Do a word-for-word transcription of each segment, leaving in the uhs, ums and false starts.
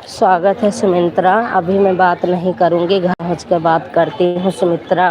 स्वागत है सुमित्रा, अभी मैं बात नहीं करूँगी, घर पहुँच कर बात करती हूँ सुमित्रा।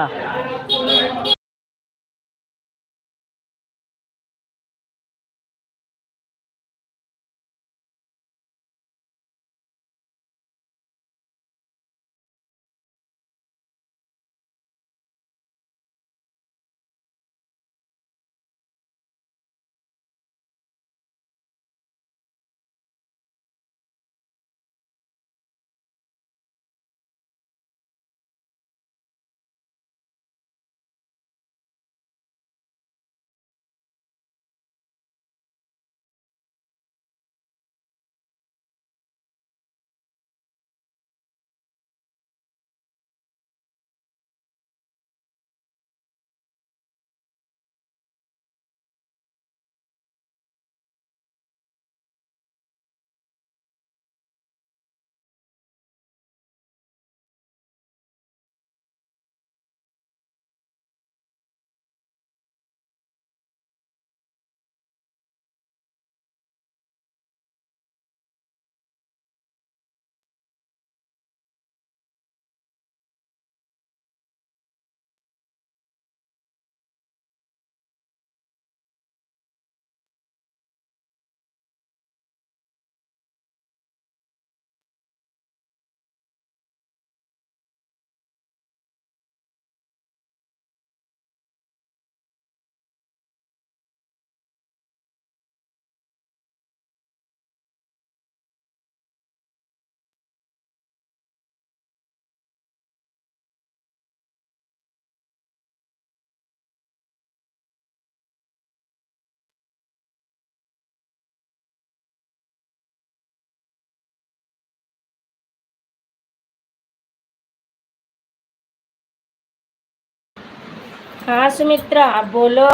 हाँ सुमित्रा, अब बोलो।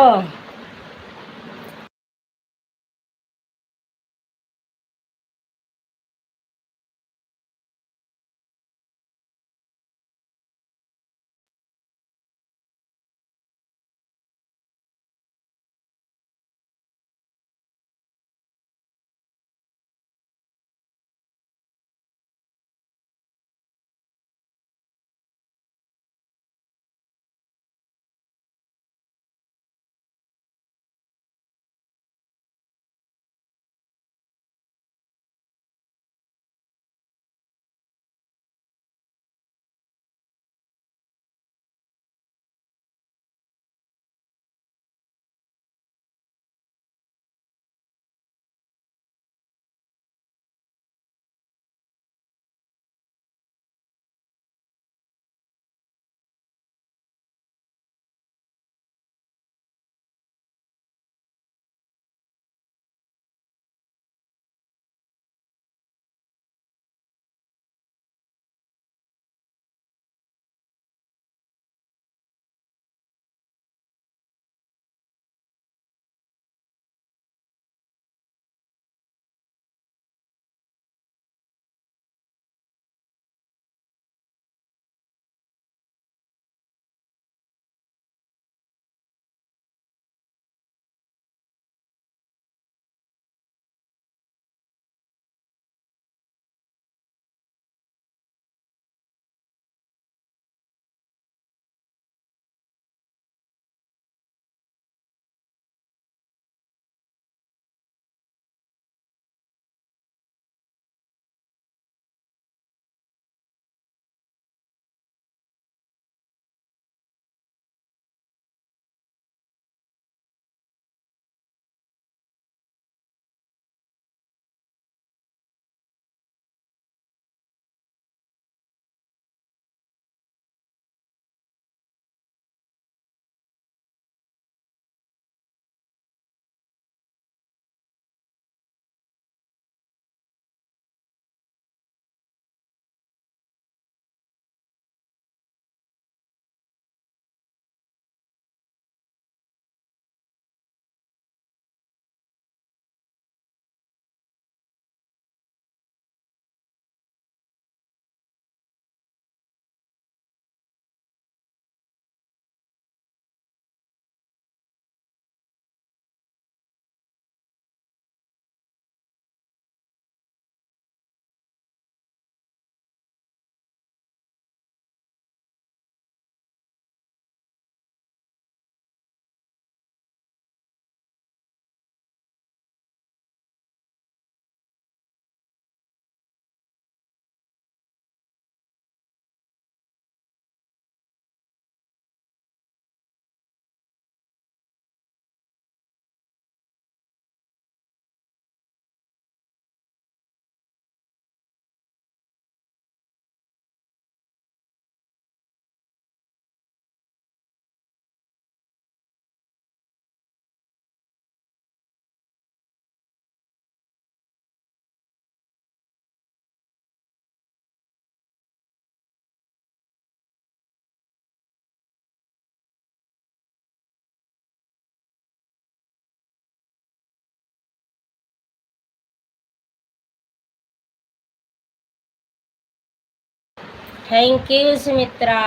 Thank you Sumitra,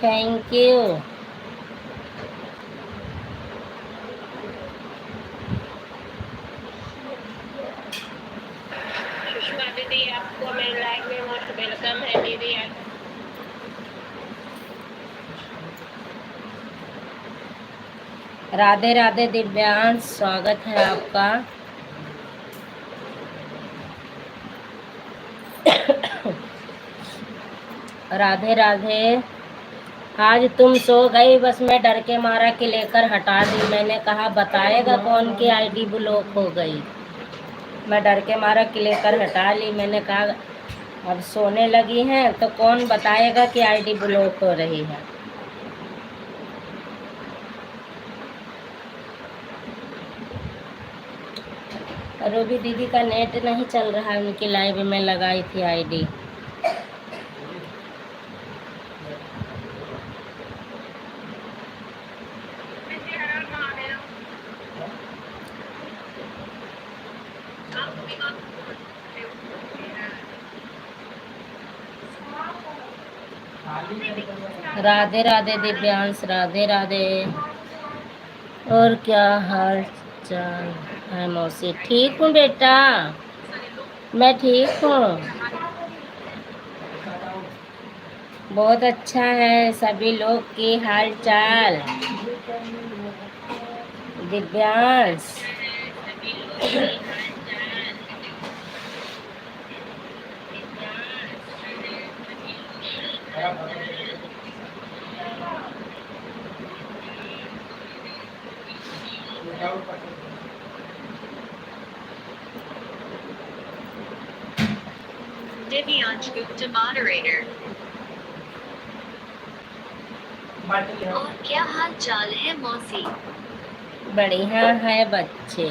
thank you। Sushma दीदी, आपको मेरे लाइव में most welcome है दीदी। राधे राधे दिव्यांश, स्वागत है आपका। राधे राधे। आज तुम सो गई, बस मैं डर के मारा कि लेकर हटा ली। मैंने कहा बताएगा कौन कि आईडी ब्लॉक हो गई। मैं डर के मारा कि लेकर हटा ली। मैंने कहा अब सोने लगी हैं तो कौन बताएगा कि आईडी ब्लॉक हो रही है। रूबी दीदी का नेट नहीं चल रहा है, उनकी लाइव में लगाई थी आईडी। राधे राधे दिव्यांश, राधे राधे। और क्या हाल चाल है मौसी? ठीक हूँ बेटा, मैं ठीक हूँ, बहुत अच्छा है सभी लोग की हाल चाल। दिव्यांश। Divyansh Gupta moderator। और क्या हाल चाल है मौसी? बढ़िया है बच्चे।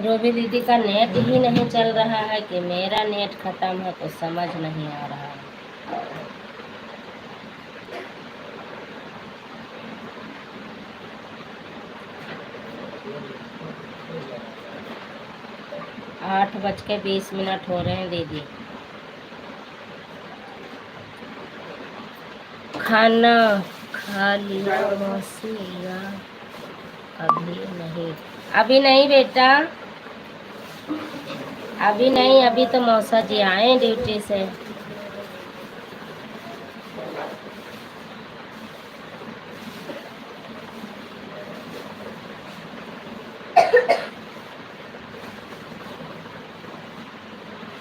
रूबी दीदी का नेट ही नहीं चल रहा है कि मेरा नेट खत्म है, कुछ समझ नहीं आ रहा है। आठ बज के बीस मिनट हो रहे हैं दीदी। खाना खा लिया मौसी या अभी नहीं? अभी नहीं बेटा, अभी नहीं, अभी तो मौसा जी आए ड्यूटी से।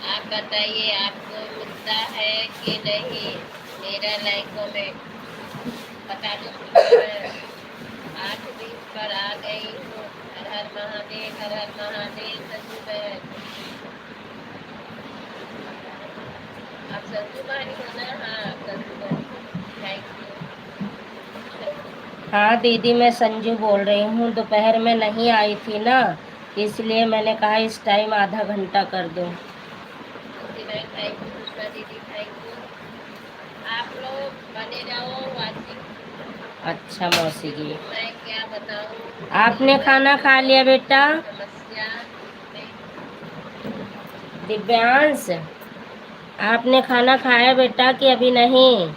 आप बताइए, आपको मिलता है कि नहीं मेरा लाइव कमेंट? बता दो, मैं आठ बीस पर आ गई हूँ। हर हर महादेव, हर हर महादेव, संजू बहन। आप संजू बहन हो ना? हाँ, आप संजू बहन। Thank you। हाँ दीदी, मैं संजू बोल रही हूँ। दोपहर में नहीं आई थी ना, इसलिए मैंने कहा इस टाइम आधा घंटा कर दूँ। Thank you, सुषमा दीदी, thank you। आप लोग बने रहो watching। अच्छा मौसी जी। मैं क्या बताऊँ? आपने खाना खा लिया बेटा? समस्या में। दिव्यांश, आपने खाना खाया बेटा कि अभी नहीं?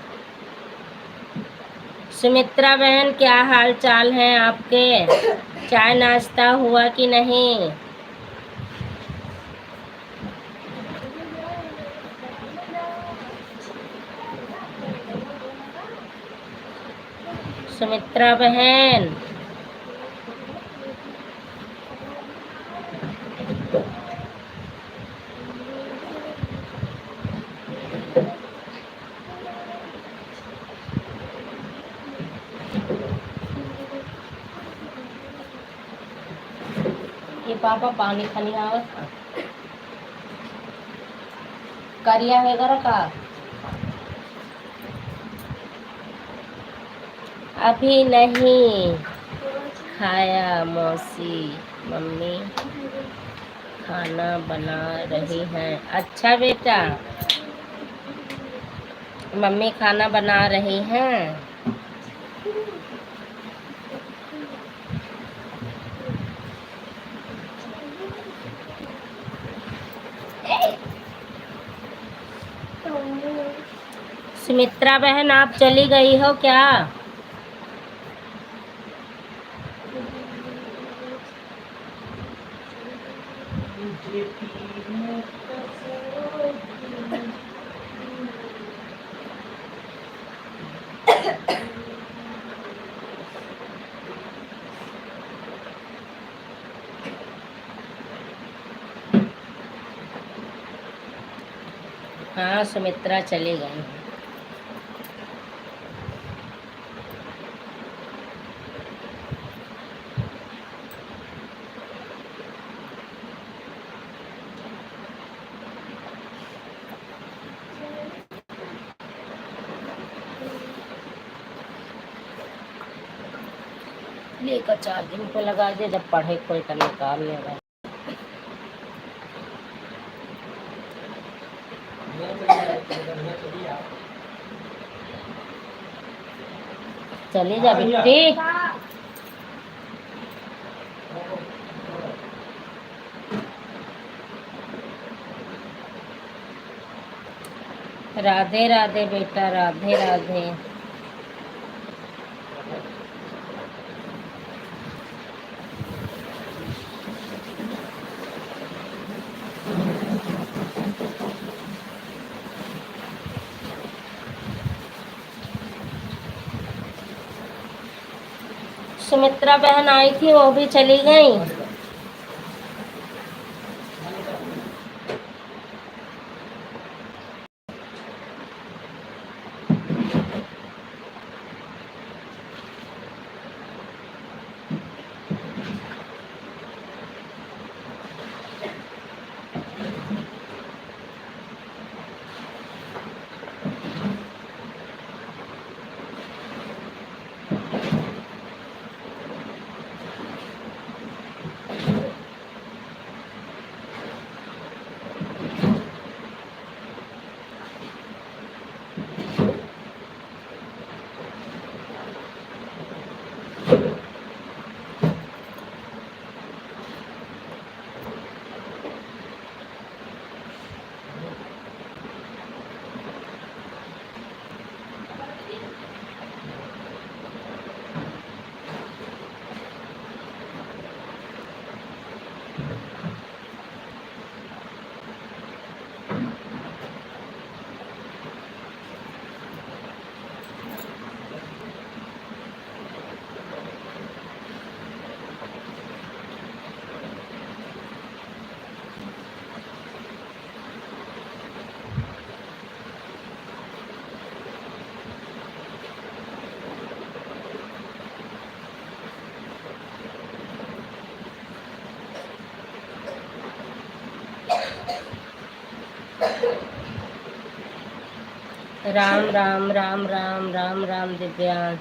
सुमित्रा बहन, क्या हाल चाल है आपके? चाय नाश्ता हुआ कि नहीं? सुमित्रा बहन। ये पापा पानी खाने आवत ह। करिया है घर का? अभी नहीं खाया मौसी, मम्मी खाना बना रही हैं। अच्छा बेटा, मम्मी खाना बना रही हैं। सुमित्रा बहन, आप चली गई हो क्या? हाँ, सुमित्रा चली गई। लेकर चार्जिंग पे लगा दे, जब पढ़े कोई तब निकाल लेगा। चली जा बिट्टी। राधे राधे बेटा, राधे राधे। सुमित्रा बहन आई थी, वो भी चली गई। राम राम, राम राम, राम राम दिव्यांश।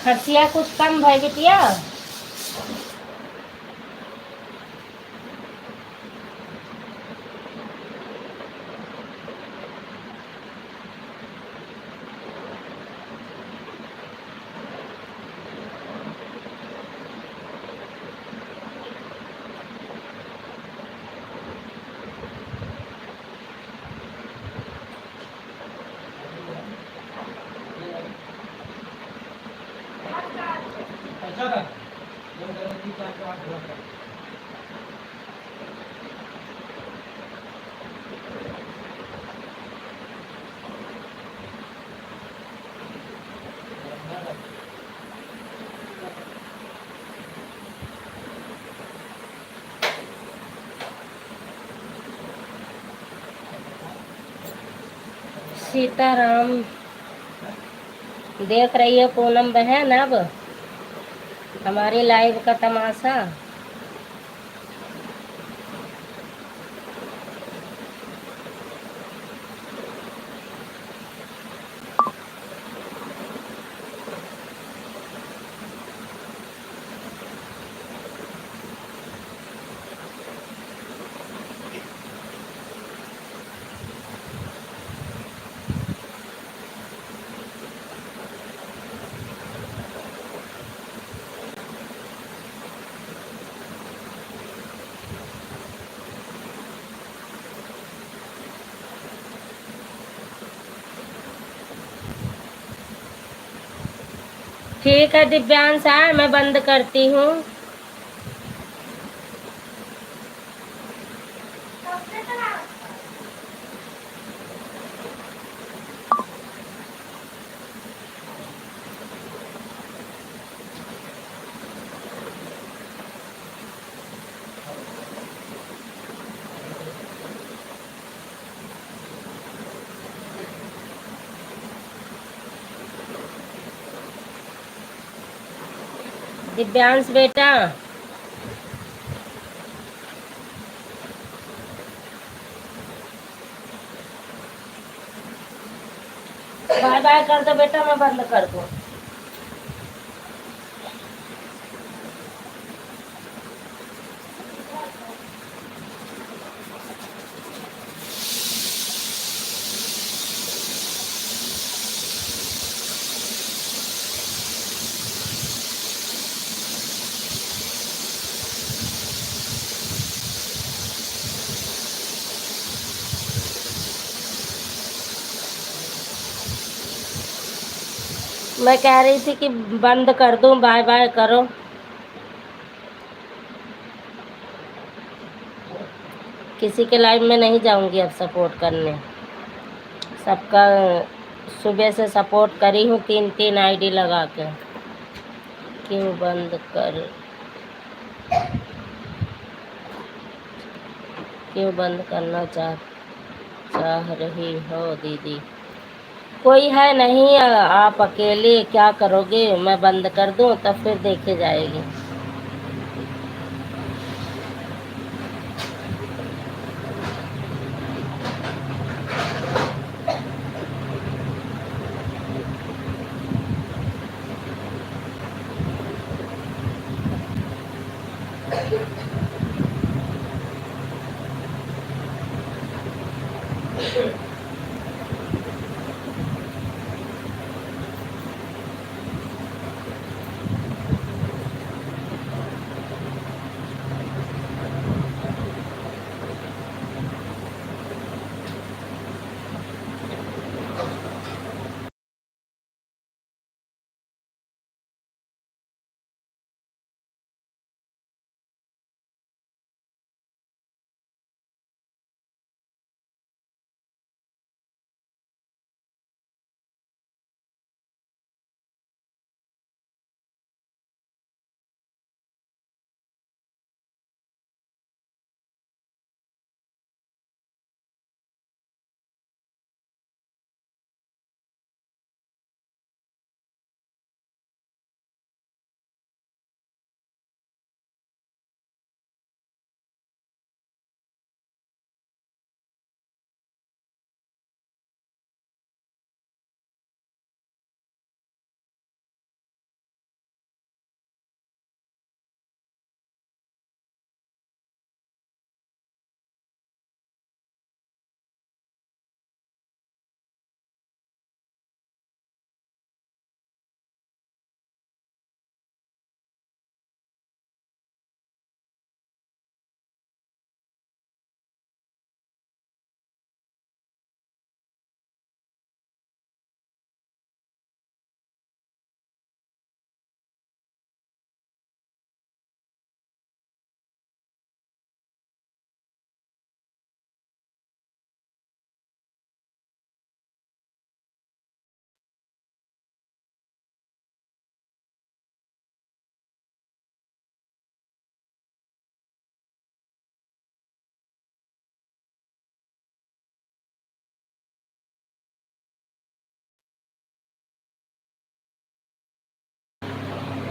खसिया कुछ कम भय बिटिया। सीताराम। देख रही हो पूनम बहन अब हमारी live का तमाशा। ठीक है दिव्यांश, हाँ, मैं बंद करती हूँ। दिव्यांश बेटा, bye bye कर दो बेटा, मैं बंद कर दूँ। मैं कह रही थी कि बंद कर दूं, bye bye करो। किसी के live में नहीं जाऊंगी अब support करने। सबका सुबह से support करी हूँ तीन तीन ID लगा के। क्यों बंद कर, क्यों बंद करना चाह, चाह रही हो दीदी? कोई है नहीं, आप अकेले क्या करोगे? मैं बंद कर दूं तब फिर देखे जाएगी।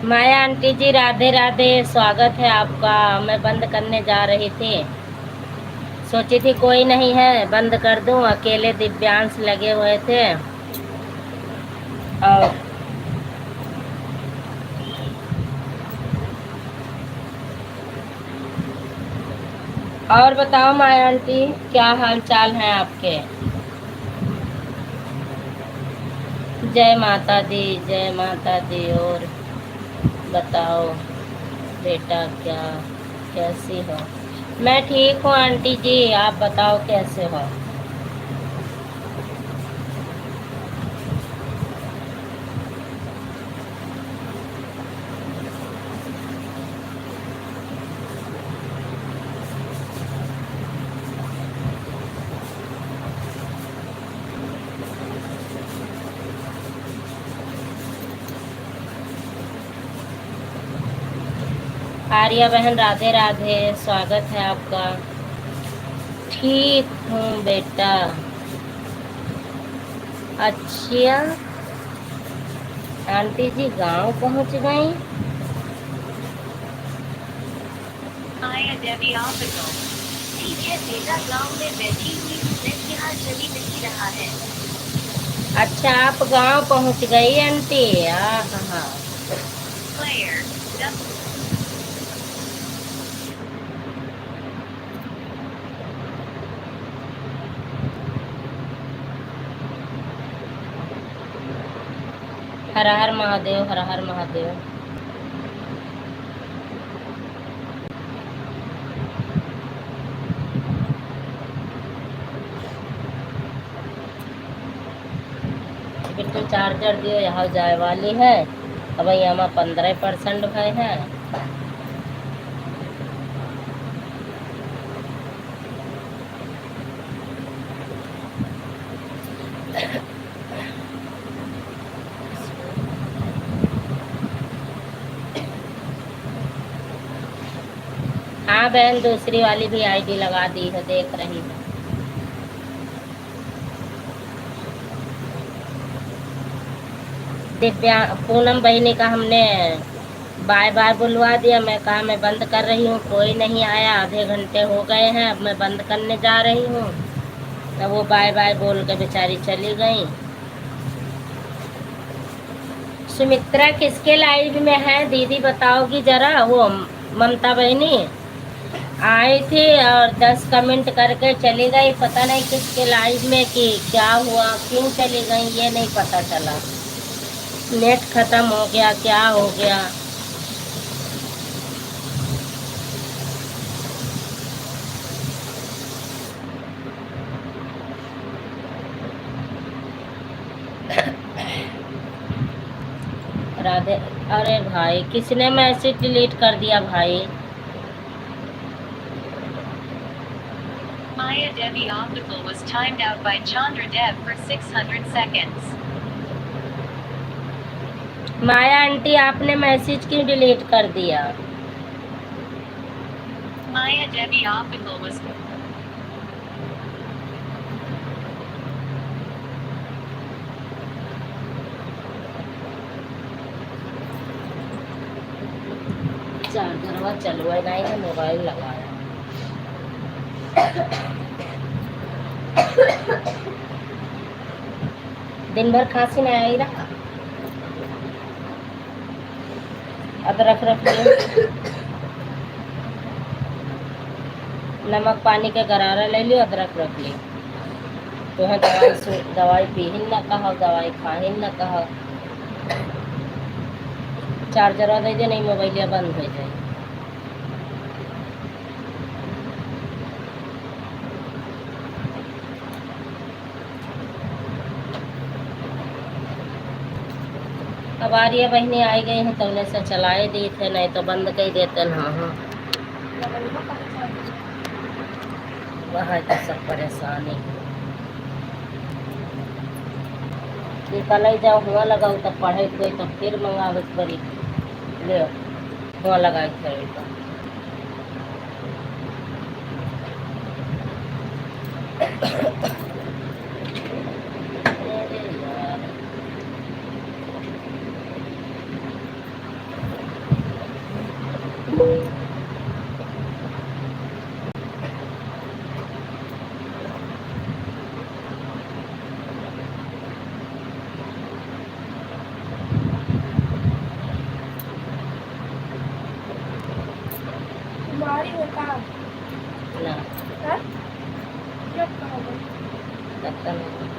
माया आंटी जी, राधे राधे, स्वागत है आपका। मैं बंद करने जा रही थी, सोची थी कोई नहीं है, बंद कर दूं। अकेले दिव्यांश लगे हुए थे। और, और बताओ माया आंटी, क्या हाल चाल है आपके? जय माता दी, जय माता दी। और बताओ बेटा, क्या, कैसी हो? मैं ठीक हूँ आंटी जी, आप बताओ कैसे हो? आर्या बहन, राधे राधे, स्वागत है आपका। ठीक हूँ बेटा। अच्छा, आंटी जी गांव पहुंच गई? माया देवी, आप बताओ। ठीक है बेटा, गांव में बैठी हुई हूँ, नेट यहाँ चली नहीं रहा है। अच्छा, आप गांव पहुंच गई आंटी? आहा। Player, done। हर हर महादेव, हर हर महादेव। बिट्टू चार्जर दियो, यहाँ जाए वाली है। अब यहाँ पन्द्रह परसेंट भए है। हाँ बहन, दूसरी वाली भी आईडी लगा दी है, देख रही हूँ। दिव्या, पूनम बहिनी का हमने बाय बाय बुलवा दिया। मैं कहा, "मैं बंद कर रही हूँ, कोई नहीं आया, आधे घंटे हो गए हैं, अब मैं बंद करने जा रही हूँ।" तो वो बाय बाय बोल के बेचारी चली गई। सुमित्रा किसके लाइव में है दीदी, बताओगी जरा? वो ममता बहिनी आई थी और दस कमेंट करके चली गई, पता नहीं किसके लाइव में, कि क्या हुआ, क्यों चली गई, ये नहीं पता चला। नेट खत्म हो गया, क्या हो गया। राधे, अरे भाई, किसने मैसेज डिलीट कर दिया भाई? Maya Devi optical was timed out by Chandra Dev for six hundred seconds. माया आंटी, आपने मैसेज क्यों डिलीट कर दिया? Maya Devi optical was चार्जरवा चलवे नहीं है, मोबाइल लगाया। दिन भर खांसी नहीं आई रहा। अदरक रख लियो, नमक पानी के गरारा ले लियो, अदरक रख लियो। तोहे दवाई सु-, दवाई पीहिन न कहो, दवाई खाहिन न कहो। चार्जरवा दे दे, नहीं मोबाइलिया बंद हो जाए। अब आर्या बहिनी आई गई हैं, तौने से चलाए देत है, नहीं तो बंद कर देते हैं हम। वह तो सब परेशानी। निकल जाओ, हुआ लगाओ, तब पढ़े कोई, तब फिर मंगावे के पड़ी। ले, हुआ लगाए के पड़ी तो। बीमारी है का? ना। हाँ? ये कहाँ गई? पता नहीं।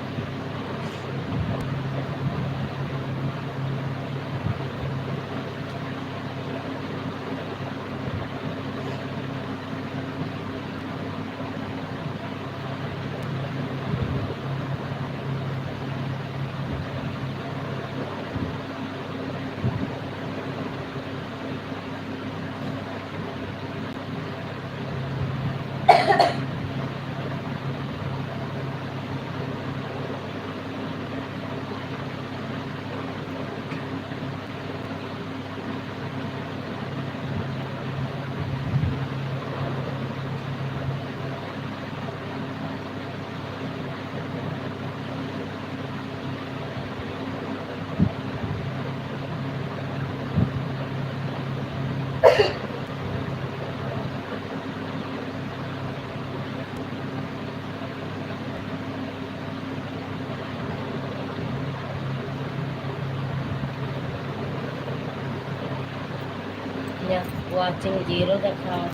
Yes, watching zero दिखाओ।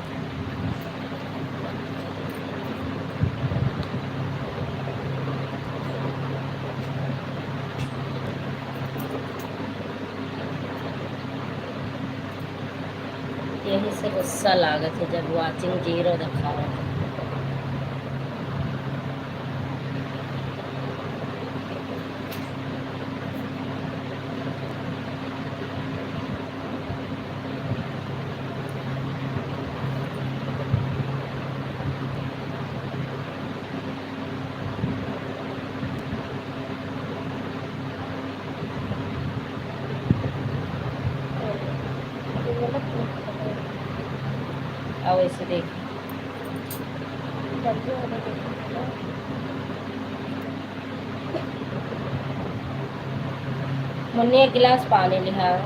यही से गुस्सा लागत है जब watching zero दिखाओ। आओ, ऐसे देख। मुन्नी, एक गिलास पानी लिहा।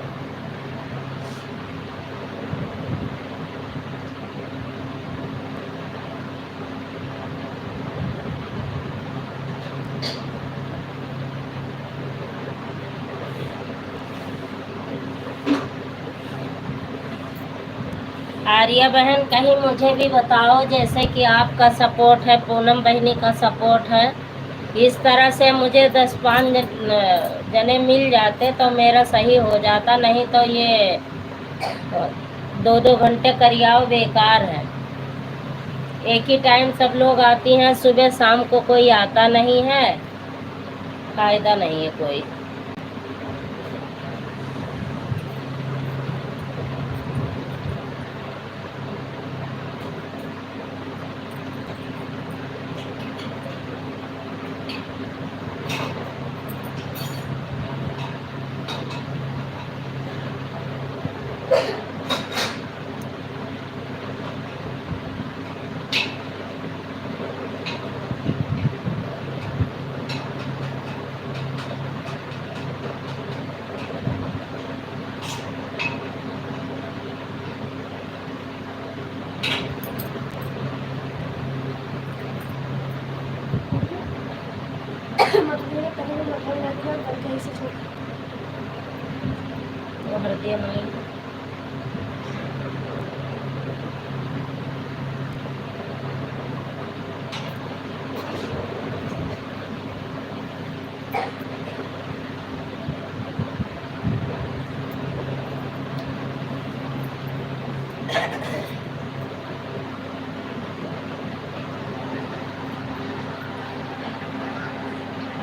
आर्या बहन, कहीं मुझे भी बताओ, जैसे कि आपका support है, पूनम बहिनी का support है, इस तरह से मुझे दस पाँच जन, जने मिल जाते तो मेरा सही हो जाता, नहीं तो ये दो दो घंटे करियाओ बेकार है। एक ही time सब लोग आती हैं, सुबह शाम को कोई आता नहीं है, फायदा नहीं है कोई। वो हर दिया माई।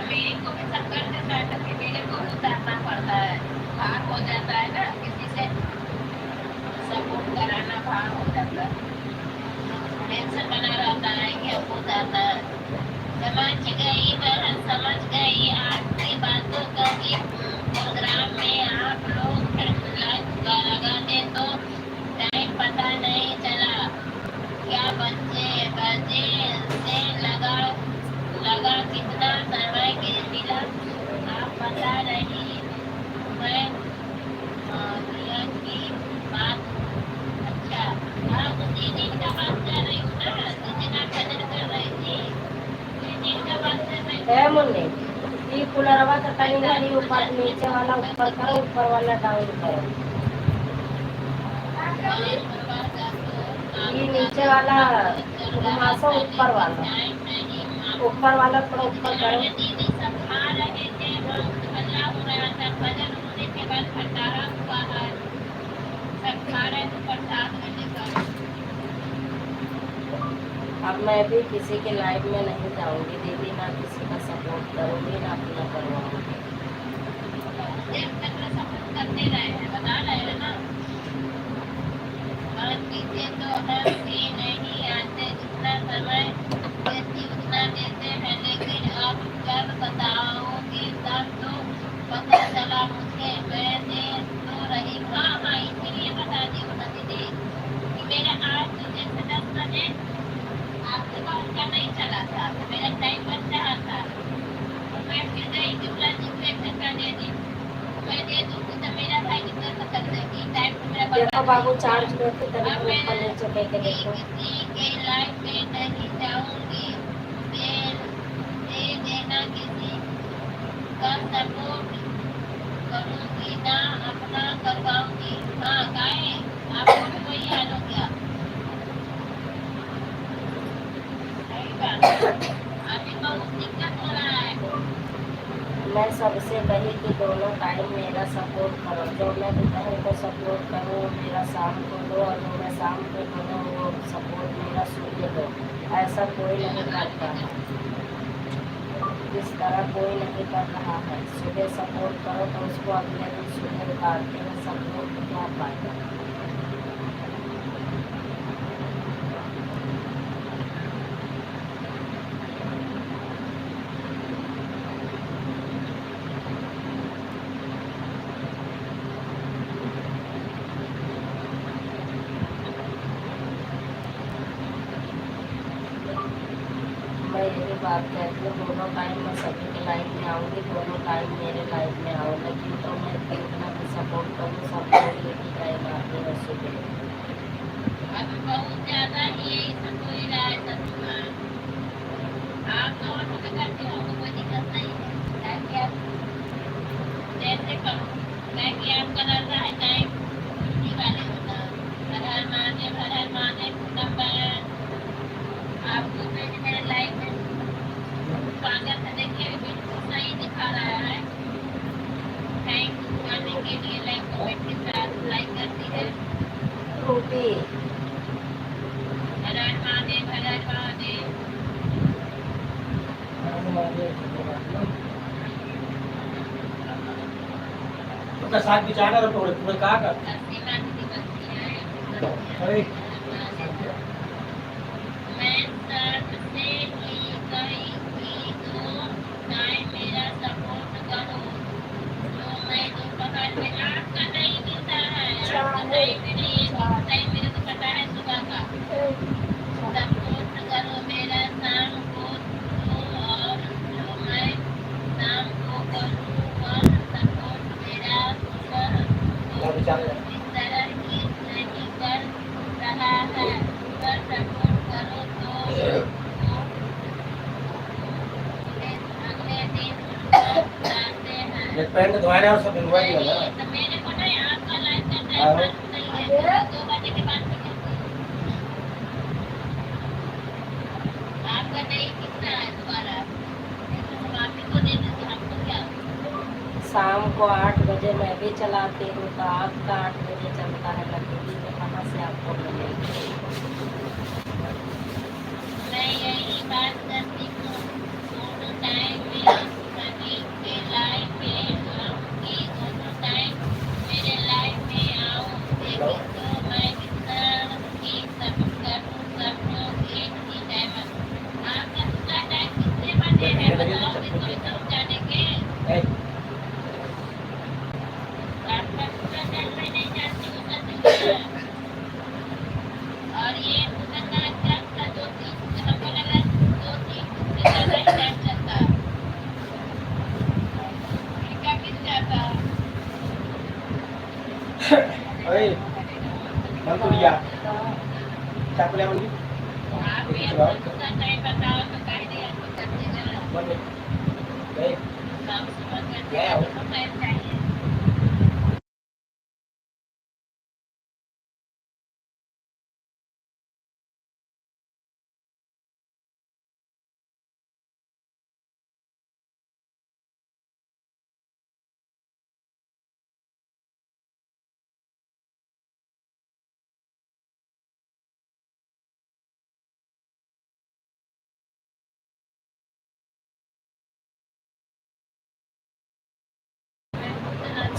मेरे को भी चक्कर से बैठ के मेरे को भी उतारना पड़ता है, भार हो जाता है ना, किसी से support कराना भार हो जाता है। Tension बना रहता है कि अब हो जाता है। समझ गई बहन, समझ गई। आपकी बातों का भी program में आप लोग live लगा दे तो time पता नहीं चला। क्या बजे, बजे से लगा, लगा कितना समय के मिला, आप पता नहीं। मैं, अ, किया की बात। अच्छा, आप उसी दिन का बात कर रही हूँ ना, जिस दिन आप भजन कर रही थी? ए मुन्नी, ई कूलरवा के तनी ना ई ऊपर, नीचे वाला ऊपर करो, ऊपर वाला down करो। ये नीचे वाला घुमाओ, ऊपर वाला, ऊपर वाला थोड़ा ऊपर करो। अब मैं भी किसी के live में नहीं जाऊंगी दीदी, ना किसी का support करूंगी, ना अपना करवाऊंगी। और चीजें तो हम भी नहीं आते, जितना समय देती उतना देते हैं, लेकिन अब जब बताओगे तब तो पता चला मुझे। मैं दे तो रही, हाँ, हाँ, इसीलिए बता दी हूँ ना दीदी कि मेरा आज सुबह से दस बजे आपके पास का नहीं चला था, तो मेरा time बच रहा था। मैं फिर गई दूसरा दिन पे धक्का दे दी। मैं दे दूंगी तो मेरा भाई कितना खतरनाक है, time से मेरा देखो बर्बाद बाबू, नहीं किया। Charge करके तनिक अब मैं ऊपर नीचे करके देखो। किसी के live में नहीं जाऊंगी। दे, दे देना किसी का support करूंगी ना, अपना करवाऊंगी। हाँ, काहे? आपको भी वही हाल हो गया। मैं सबसे कही कि दोनों time मेरा support करो, जो मैं दोपहर को support करूँ, वो मेरा शाम को दो, और जो मैं शाम को करूँ, वो support मेरा सुबह दो। ऐसा कोई नहीं करता है, इस तरह कोई नहीं कर रहा है। सुबह support करो तो उसको अगले दिन सुबह उतारते हैं, support तो क्या पाएगा। मैं यही बात कहती हूँ, दोनों time मैं सभी के live में आऊँगी, दोनों time मेरे live में आओ, लेकिन तो मैं इतना भी support करूँ, सब लोग यही time आते हैं सुबह। अभी बहुत ज्यादा ही ऐसा कोई रहा है ससुराल। आप तो और मदद करते हो, तो कोई दिक्कत नहीं है, ताकि आप जैसे करो। मैं कि आपका रहता है time, छुट्टी वाले होता। हर हर महादेव, हर हर महादेव, पूनम बहन, आपको मैंने मेरे live में स्वागत है। देखिए, बिल्कुल सही दिखा रहा है। Thank you आने के लिए, like, comment के साथ like कर दीजिए। रूबी। हर हर महादेव, हर हर महादेव। ओकर साथ बिचारा रहो, पूरे, पूरे का कर? अरे। मैं सबसे ही गई थी, दो time मेरा support करो। तो मैं दोपहर में, आपका time कितना है? आपका time मेरे, time मेरे को पता है सुबह का। Support करो मेरा शाम को दो, और जो मैं शाम को करूँगा support मेरा सुबह को। इस तरह की नहीं कर रहा है, पर support करो तो अगले दिन उनको बुलाते हैं। ये pant धोए रहे और सब धुलवा दिया ना। तो मेरे को नहीं, आपका live का time हाँ। मालूम नहीं है, दो बजे के बाद में करते हैं। आपका नहीं कितना है दोबारा? शाम को आठ बजे मैं भी चलाती हूँ, तो आपका आठ बजे चलता है ना दीदी, तो कहाँ से आपको मिलेगी? मैं यही बात करती हूँ, दोनों time में सभी के live में आऊँगी, दोनों time मेरे live में आओ, देखो तो मैं कितना ही support करूँ, सब लोग एक ही time। आपका दूसरा time कितने बजे है, बताओ, फिर कोई तो जाने के। आपका दूसरा time मैं नहीं जानती हूँ, सच में। और ये उधर का अच्छा था, दो तीन, हमको लगा दो तीन दिन से ज्यादा ही time चलता। इनका मिल जाता। अरे, मंतुरिया। चाकू ले मंडी। आप ये दूसरा time बताओ तो काहे नहीं आपको करते जाना? मंडी। गए। काम शुरू करते हैं, तो time चाहिए।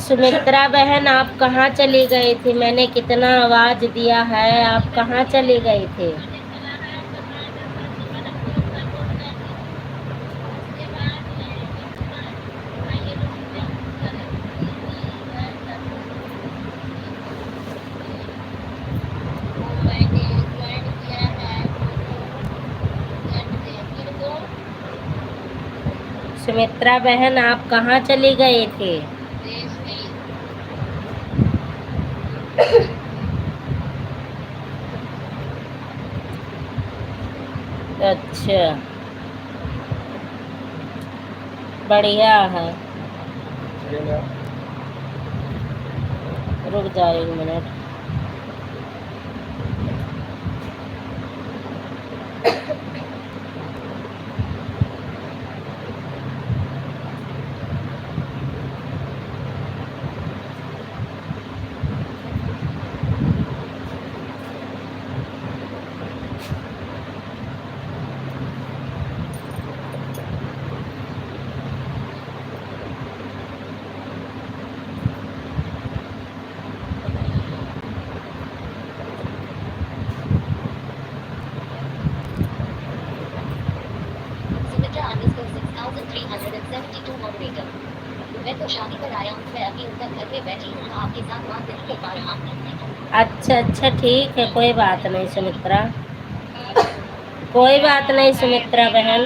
सुमित्रा बहन, आप कहाँ चली गई थी? मैंने कितना आवाज दिया है, आप कहाँ चली गई थी? सुमित्रा बहन, आप कहाँ चली गई थी? अच्छा, बढ़िया है। रुक जाओ एक minute. Sumitra underscore six thousand three hundred and seventy two moderator। मैं तो शादी पर आया हूँ, मैं अभी उनका घर में बैठी हूँ, आपके साथ बात नहीं कर पा रहा हूँ। अच्छा, अच्छा, ठीक है, कोई बात नहीं सुमित्रा, कोई बात नहीं सुमित्रा बहन।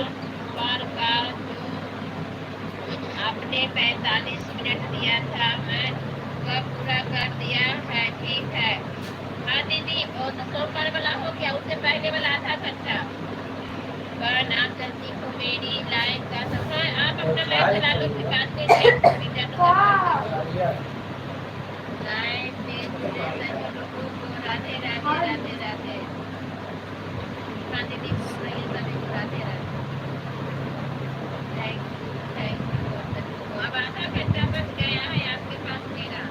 आपने पैंतालीस मिनट दिया था, मैं वह पूरा कर दिया है। ठीक है। हाँ दीदी, वो तो सोमवार वाला हो गया, उससे पहले वाला आधा घंटा। पर आप जल्दी कॉमेडी लाइव का सब, हाँ, आप अपना लाइव चला लो, फिर बाद में देख लीजिए, तो सब कर दीजिए। लाइव में जुड़े सभी लोगों को राधे राधे, राधे राधे। हाँ दीदी, बोल रही है, सभी को राधे Radhe. Thank you, thank you आप सभी को। अब आधा घंटा बच गया है आपके पास मेरा।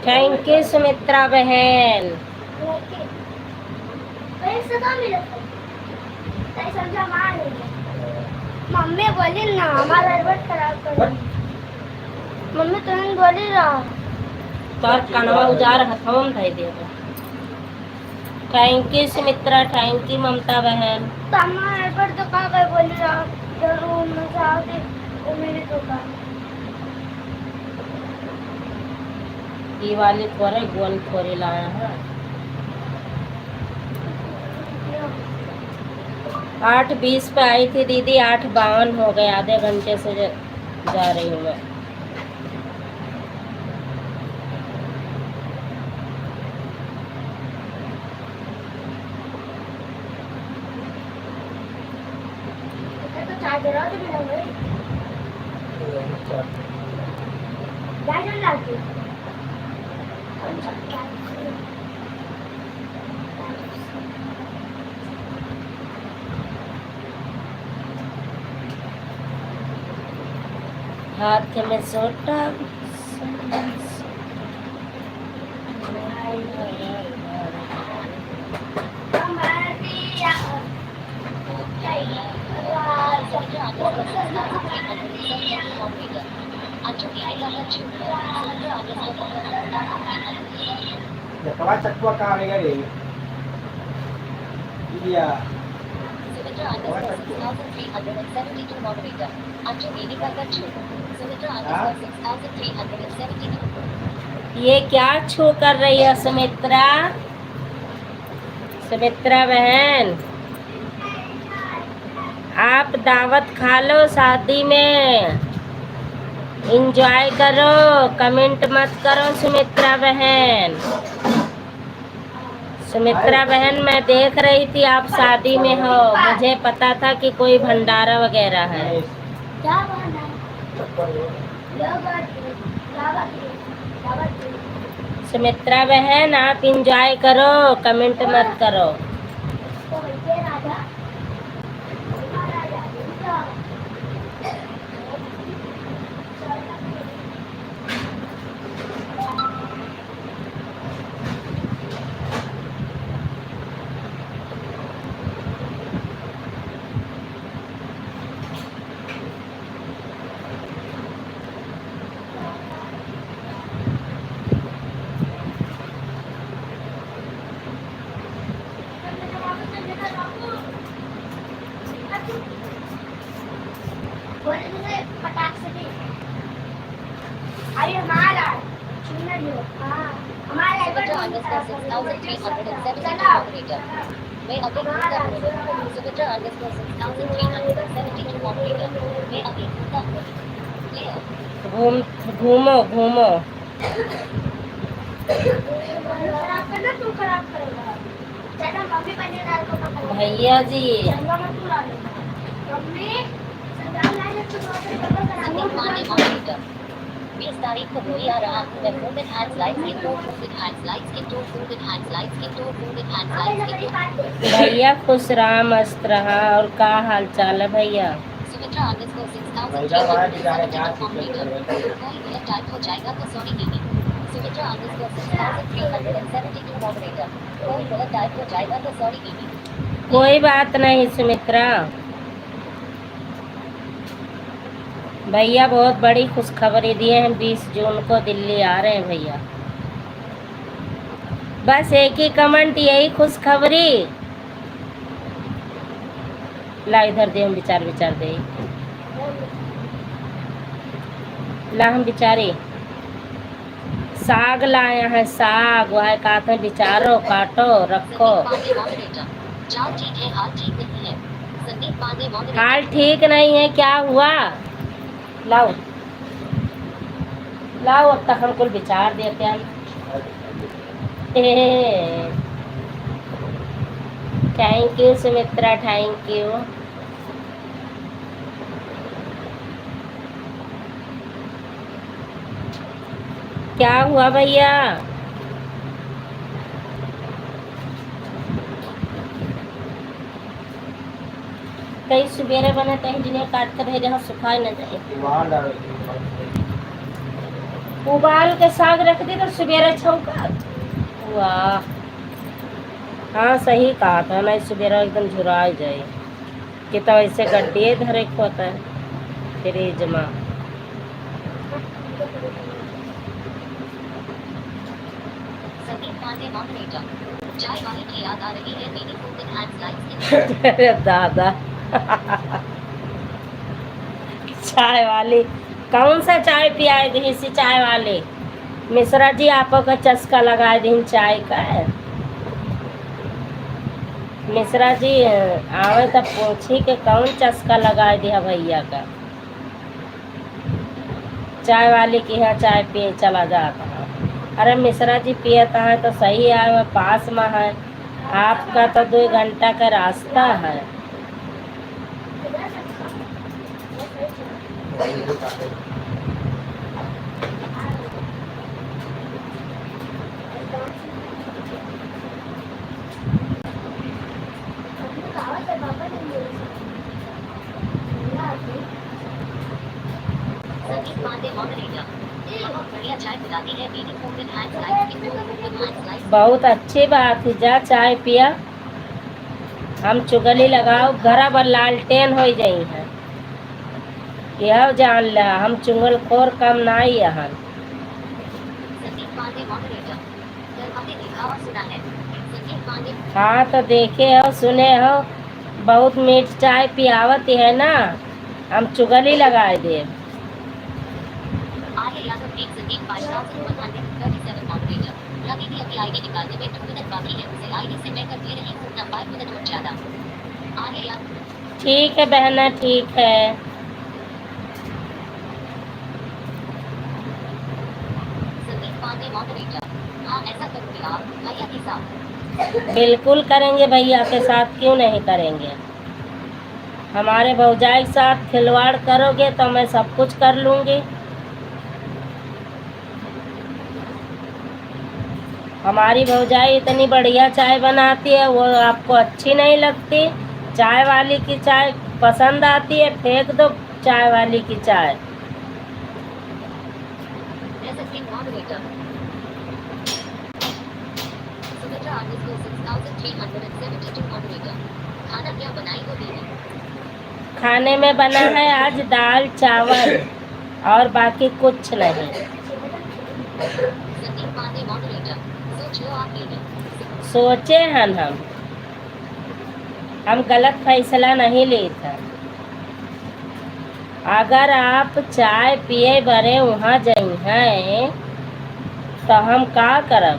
Thank you सुमित्रा बहन। मम्मी बोली ना, हमारा एडवर्ट खराब कर दी। मम्मी तुरंत बोली रहा। तोर कनवा उजार हथवा में धइ देबो। Thank you Sumitra, thank you ममता बहन। तो हमारा एडवर्ट तो का गए बोली रहा, जरूर मजा आवे, वो मेरे तो का। ये वाली थोड़े गोल थोड़े लाया है। आठ बीस पे आई थी दीदी, आठ बावन हो गए, आधे घंटे से ज-, जा रही हूँ मैं। हाथ में सोटा। चकवा चकवा का आवेगा रे? Sumitra underscore six thousand three hundred and seventy-two moderator. Accho Mini Karkat Show. Sumitra underscore six thousand three hundred and seventy-two. ये क्या छो कर रही है सुमित्रा? सुमित्रा बहन, आप दावत खा लो शादी में, enjoy करो, comment मत करो सुमित्रा बहन। सुमित्रा बहन, मैं देख रही थी आप शादी में हो, मुझे पता था कि कोई भंडारा वगैरह है। सुमित्रा बहन, आप enjoy करो, comment मत करो। बोल दे, फटाक से दे। अरे हमारा, सुन ना लियो। हाँ, हमारा Sumitra underscore six thousand three hundred and seventy-two moderator. मैं अभी घूमता हूँ। Sumitra underscore six thousand three hundred and seventy-two moderator. मैं अभी घूमता हूँ। Player. घूम, घूमो, घूमो। खराब करना, तू खराब करेगा। भैया जी। संदीप पांडे moderator. बीस तारीख को हुई आ रहा हूँ मैं food enhanced lights into food enhanced lights into food enhanced lights into food enhanced lights into. भैया खुश रहा, मस्त रहा। और का हाल चाल है भैया? Sumitra underscore six thousand three hundred and seventy-two moderator. कोई मिनट टाइप हो जाएगा तो sorry baby. Sumitra underscore six thousand three hundred and seventy-two moderator. कोई मिनट टाइप हो जाएगा तो सॉरी बेबी। कोई बात नहीं सुमित्रा। भैया बहुत बड़ी खुशखबरी दिए हैं, बीस जून को दिल्ली आ रहे हैं भैया। बस एक ही comment, यही खुशखबरी। ला इधर दे, हम विचार, विचार दे। ला हम विचारे। साग लाए हैं, साग। वह कहते हैं, विचारो, काटो, रखो। संदीप पांडे moderator. चाल ठीक है, हाल ठीक नहीं है। संदीप पांडे moderator. हाल ठीक नहीं है, क्या हुआ? लाओ, लाओ, अब तक हम कुल विचार देते हैं। Thank you Sumitra, thank you। क्या हुआ भैया? कई सुबेरे बने, तही दिने काट के धइ देहा, सुखाए न जाए। उबाल डाल के। उबाल के साग रख दी तो सुबेरे छौंका। वाह, हाँ, सही कहा था ना, सुबेरे एकदम झुराए जाए। कि तो ऐसे गड्डिए धरे के होता है फ्रिज में। संदीप पांडे moderator. चाय वाले की याद आ रही है मेरी food enhanced lights into. अरे दादा। चाय वाली, कौन सा चाय पियाए दी इसी चाय वाली? मिश्रा जी, आपो का चस्का लगाए दीन चाय का। मिश्रा जी आवे तब पूछी कि कौन चस्का लगाए दिया भैया का। चाय वाली के यहाँ चाय पिए चला जाता है। अरे मिश्रा जी पियत है तो सही है, पास में है, आपका तो दो घंटा का रास्ता है। संदीप पांडे moderator. बहुत बढ़िया चाय पिलाती है मेरी food enhanced lights into food enhanced lights. बहुत अच्छी बात है, जा चाय पिया। हम चुगली लगाओ, घरा भर लालटेन होई जाई है। यह जान ला, हम चुगलखोर कम नाई हन। संदीप पांडे moderator. हाँ, तो देखे हो, सुने हो, बहुत मीठ चाय पियावत है ना, हम चुगली लगाए दे। आर्य यादव एक संदीप पाँच सात super market thirty seven moderator. Ravi भी अपनी आईडी निकालने में दो मिनट बाकी है, उसे आईडी से मैं कर दे रही हूँ, ना पाँच मिनट और ज्यादा। आर्य यादव। ठीक है बहना, ठीक है। संदीप पांडे मॉडरेटर। हाँ, ऐसा करूँगी आप, भैया के साथ। बिल्कुल करेंगे, भैया के साथ क्यों नहीं करेंगे। हमारे भौजाई के साथ खिलवाड़ करोगे तो मैं सब कुछ कर लूँगी। हमारी भौजाई इतनी बढ़िया चाय बनाती है, वो आपको अच्छी नहीं लगती? चाय वाली की चाय पसंद आती है, फेंक दो चाय वाली की चाय। खाना क्या बनाई हो दीदी? खाने में बना है आज दाल चावल और बाकी कुछ नहीं। संदीप पांडे मॉडरेटर, सोच लो आप दीदी। सोचे हन हम, हम गलत फैसला नहीं लेत हन। अगर आप चाय पिए बरे वहाँ जइहैं, तो हम का करब?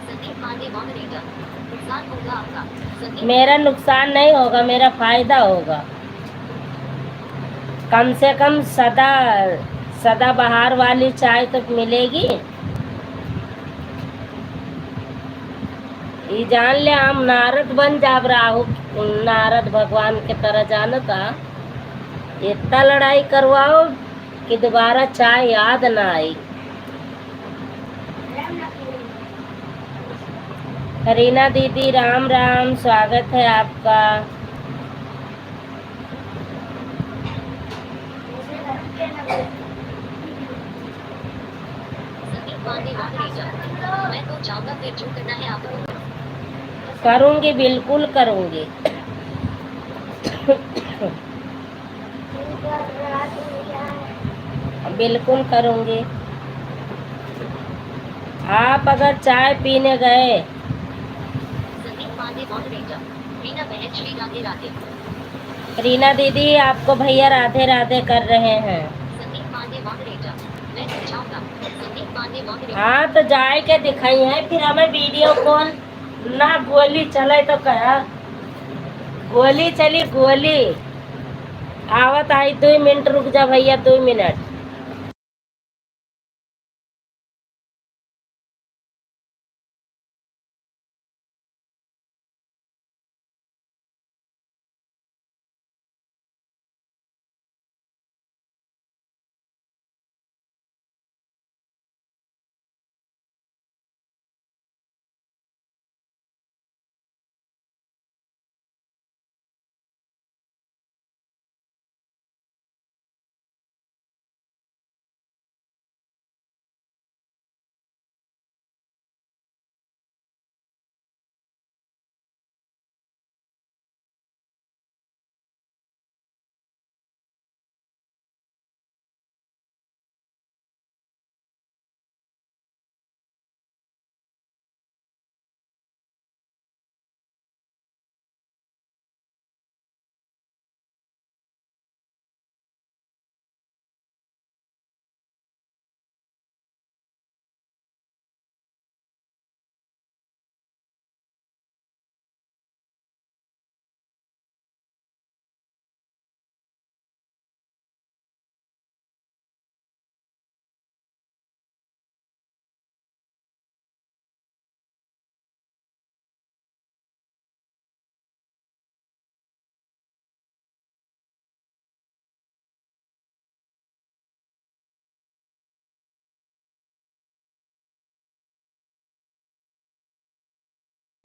संदीप पांडे मॉडरेटर, नुकसान होगा आपका। संदीप मेरा नुकसान नहीं होगा, मेरा फायदा होगा। कम से कम सदा, सदाबहार वाली चाय तो मिलेगी। ई जान ले, हम नारद बन जाब, राहु नारद भगवान के तरह, जानता। इतना लड़ाई करवाओ कि दोबारा चाय याद ना आई। रीना दीदी, राम राम, स्वागत है आपका। संदीप पांडे मॉडरेटर, मैं तो जाऊंगा, फिर जो करना है आपको। करूंगी, बिल्कुल करूंगी। बिल्कुल करूंगी। आप अगर चाय पीने गए। संदीप पांडे मॉडरेटर, रीना बहन श्री राधे राधे। रीना दीदी, आपको भैया राधे राधे कर रहे हैं। संदीप पांडे मॉडरेटर, मैं तो जाऊंगा। संदीप पांडे मॉडरेटर। हाँ, तो जाए के दिखाई है, फिर हमें वीडियो कॉल ना, गोली चले तो कहा, गोली चली, गोली। आवत आई, दो मिनट रुक जा भैया, दो मिनट।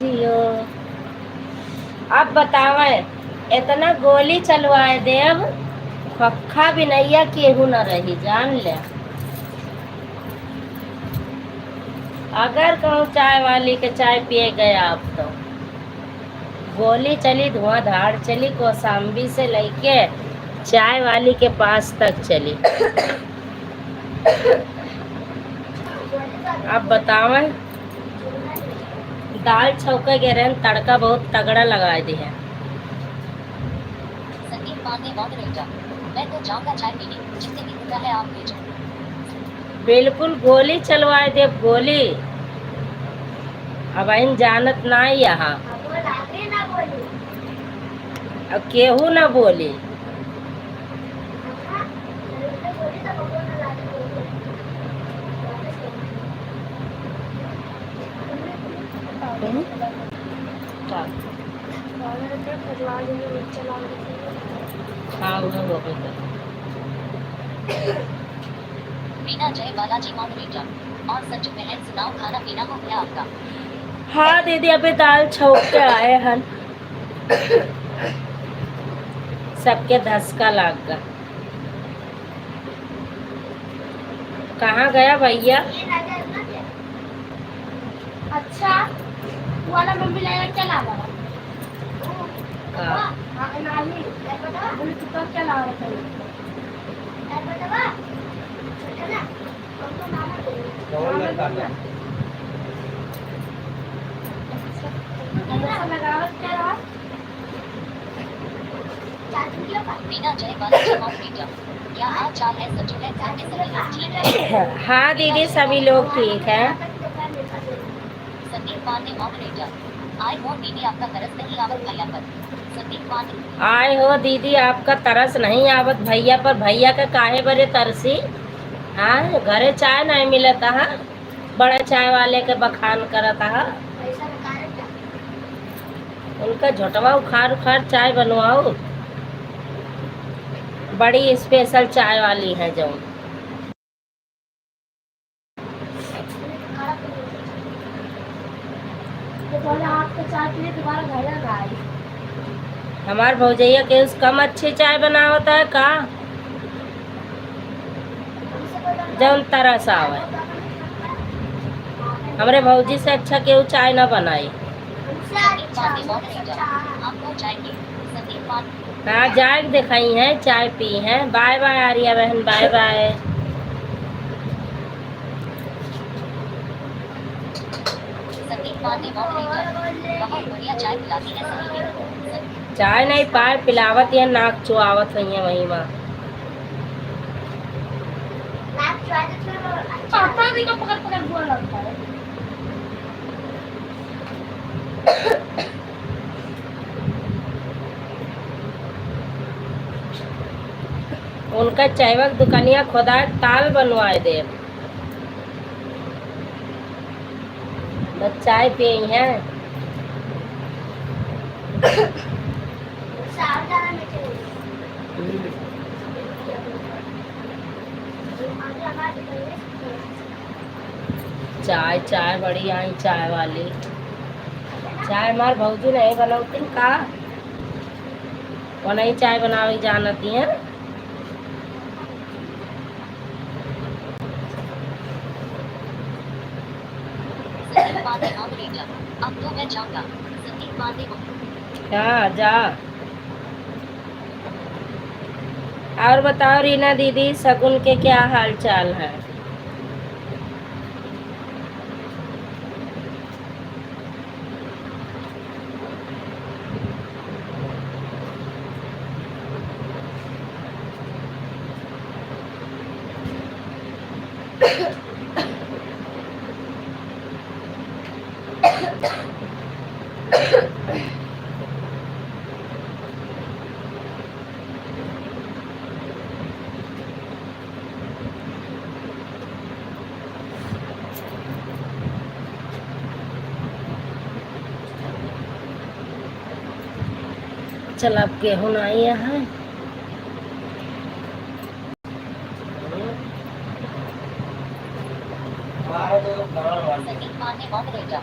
जियो। अब बतावे, इतना गोली चलवाए देब, खक्खा बिनैया केहू न रही, जान ले। अगर कहूँ चाय वाली के चाय पिए गए आप तो गोली चली, धुआंधार चली, कौशाम्बी से लेके चाय वाली के पास तक चली। अब बतावें, दाल छौंके गे रहेन, तड़का बहुत तगड़ा लगाए दिहे। संदीप पांडे moderator, मैं तो जाऊंगा चाय पीने, जितने भी होता है आप भेजो। बिल्कुल गोली चलवाए देब, गोली। अब इन जानत नाई यहाँ। अब केहू ना बोली। हम्म? का? हाँ, उहे हो गइल। मीना जय बालाजी moderator। और सच में है, सुनाओ, खाना पीना हो गया आपका? हाँ दीदी, अभी दाल छौंक के आए हन। सबके धसका लाग गा। कहाँ गया भैया? अच्छा, वो वाला मम्मी लाया, क्या ला रहा? का? हाँ, नानी, बोले, "तू कब क्या ला रहा था?" मीना जय बालाजी moderator। क्या हाल चाल है सचू है, घर में सभी लोग ठीक है? हाँ दीदी, सभी लोग ठीक हैं। संदीप पांडे moderator। आए हो दीदी, आपका तरस नहीं आवत भैया पर। संदीप पांडे। आए हो दीदी, आपका तरस नहीं आवत भैया पर। भैया का काहे बरे तरसी? हाँ, घरे चाय नहीं मिलत है। बड़ा चाय वाले के बखान करत ह। उनका झोटवा उखाड़ उखाड़ चाय बनवाओ। बड़ी special चाय वाली है जो। हमार भौजैया के उस कम अच्छी चाय बनावत है का? जौन तरस आवे। हमरे भौजी से अच्छा केहू चाय ना बनाई। हाँ, जाए के देखाई है, चाय पी है। Bye bye आर्या बहन, bye bye। चाय नहीं पाए पिलावत या नाक चुआवत हुई है वही माँ। पता नहीं का पकड़ पकड़ बुआ लगता है। उनका चायवा के दुकानिया खोदा ताल बनवाए दे। बस चाय पिए हैं। चाय, चाय बड़ी आई, चाय वाली। चाय हमार भौजी नहीं बनौतीन का? वो नहीं चाय बनावे जानती हैं। अब तो मैं जाऊंगा। हाँ, जा। और बताओ रीना दीदी, सगुन के क्या हाल चाल है? चल, अब गेहूं आई है। संदीप पांडे moderator।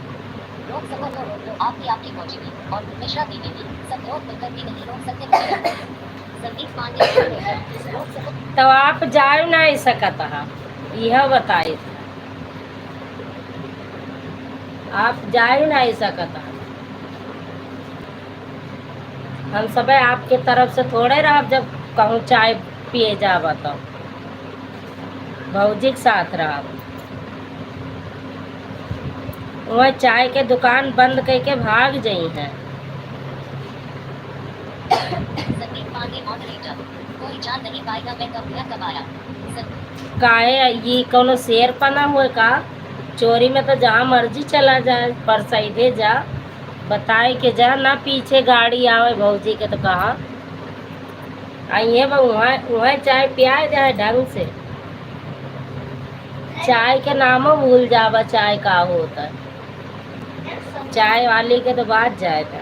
लोग सको तो रोक लो, आपकी, आपकी पहुंचेगी। और मिश्रा दीदी भी, सब लोग मिलकर भी नहीं रोक सकते मुझे। संदीप पांडे moderator। लोग सको। तो आप जाए नहीं सकत हा, यह बताए। आप जाए नहीं सकत हा। हम सबे आपके तरफ से थोड़े रहब, जब कहूँ चाय पिए जाब तो भौजी के साथ रहब। वह चाय के दुकान बंद करके भाग जइहैं। संदीप पांडे moderator, कोई जान नहीं पाएगा मैं कब गया कब आया। सं- काहे, ये कौनो शेर पना हुए का? चोरी में तो जहाँ मर्जी चला जाए, पर सीधे जा, बताए के जा ना, पीछे गाड़ी आवे भौजी के तो कहा। आ ये बा, उहाँ, उहाँ चाय पियाए जाए ढंग से। चाय के नामो भूल जाबा, चाय का होता। चाय वाली के तो बात जाए था।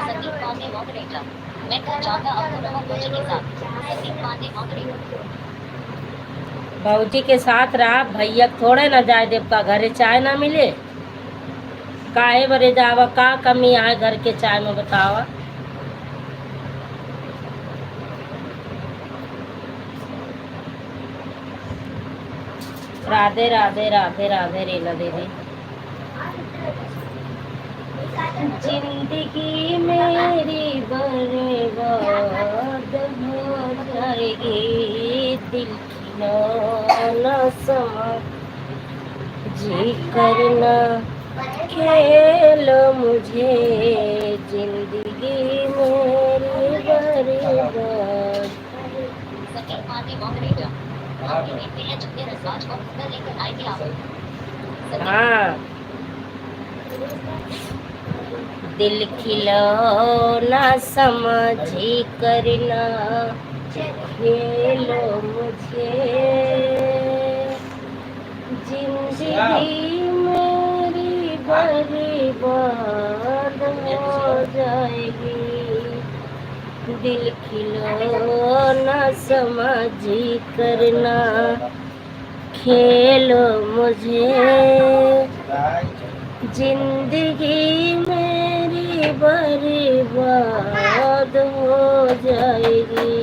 संदीप पांडे moderator, मैं घर जाऊंगा, अब तो रहो भौजी के साथ। संदीप पांडे moderator। भौजी के साथ रहा, भैया के थोड़े ना जाए देब का घरे चाय ना मिले। काहे बरे जावा, का कमी आहे घर के चाय में बतावा? राधे, राधे, राधे, राधे रीना दीदी। जिंदगी मेरी बर्बाद हो जाएगी, दिल खिलौना समझ जी करना खेल मुझे, जिंदगी मेरी बर्बाद। संदीप पांडे moderator, आप भी देखते हैं जितने रसबाज और मुक्का लेकर आएंगे आप। संदीप हाँ। दिल खिलौना समझी करना खेलो मुझे, जिंदगी मेरी बर्बाद हो जाएगी। दिल खिलौना समझी करना खेलो मुझे, जिंदगी मेरी बर्बाद हो जाएगी।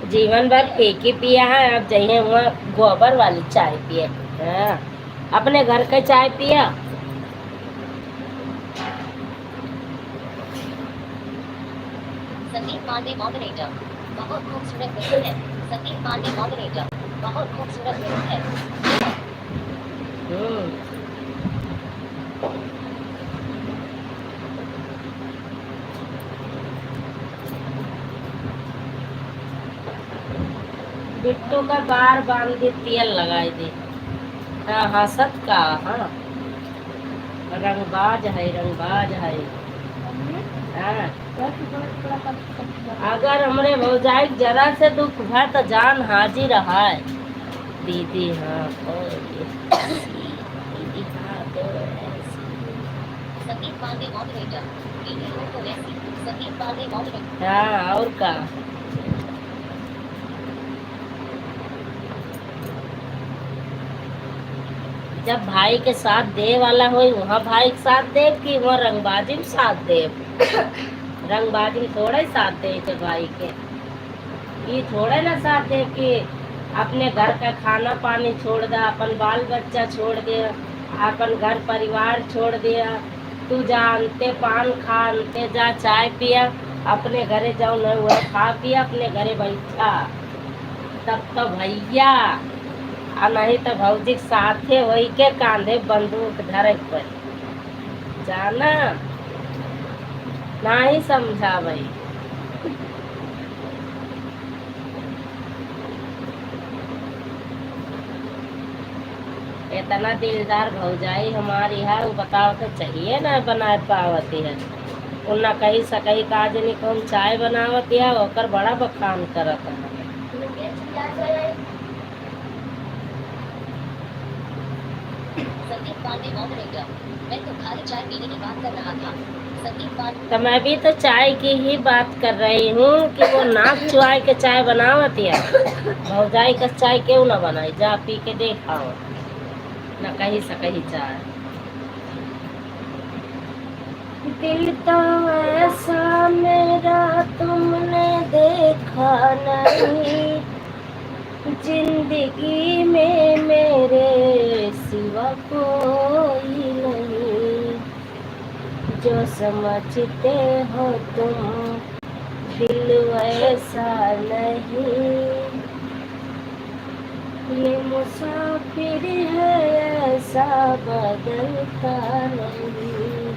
जीवन भर फेंकी पिया है, अब जइहे हुआ गोबर वाली चाय पिए। हाँ, अपने घर के चाय पिया। संदीप पांडे moderator, बहुत खूबसूरत video है। संदीप पांडे moderator, बहुत खूबसूरत video है। हम्म। बिट्टू का बार बांध दे, तेल लगाई दे। हाँ, हंसत का, हाँ। रंगबाज है, रंगबाज है। हाँ। अगर हमरे भौजाई के जरा से दुख भा त जान हाजिर है। दीदी हाँ, तो दीदी हाँ, तो ऐसी। संदीप पांडे moderator, दीदी हो तो ऐसी। संदीप पांडे moderator। हाँ, और का। जब भाई के साथ दे वाला होई, वहाँ भाई के साथ देब कि वहाँ रंगबाजी में साथ देब? रंगबाजी में थोड़ा ही साथ दे के भाई के। ई थोड़े ना साथ देब कि अपने घर का खाना पानी छोड़ दे, अपन बाल बच्चा छोड़ दे, अपन घर परिवार छोड़ दे। तू जा, अंते पान खा, अंते जा, चाय पिया, अपने घरे जाओ, न वह खा पिया, अपने घरे बैठा। तब तो भैया, आ नहीं तो भौजी के साथे होई के कांधे बंदूक धरे के पड़ी। जाना, नाही समझावे। इतना दिलदार भौजाई हमारी है, वो बताओ तो चाहिए ना बनाए पावती है। वो ना कही सकही का जनी कौन चाय बनावत है, ओकर बड़ा बखान करत है। संदीप पांडे moderator, मैं तो खाली चाय पीने की बात कर रहा था। संदीप पांडे तो मैं भी तो चाय की ही बात कर रही हूँ कि वो नाक चुआए के चाय बनावत है। भौजाई का चाय क्यों ना बनाई, जा पी के देखाओ, ना कही सकही चाय। दिल तो ऐसा मेरा तुमने देखा नहीं, जिंदगी में मेरे सिवा कोई नहीं। समझते हो तुम, दिल वैसा नहीं। ये मुसाफिर है, ऐसा बदलता नहीं।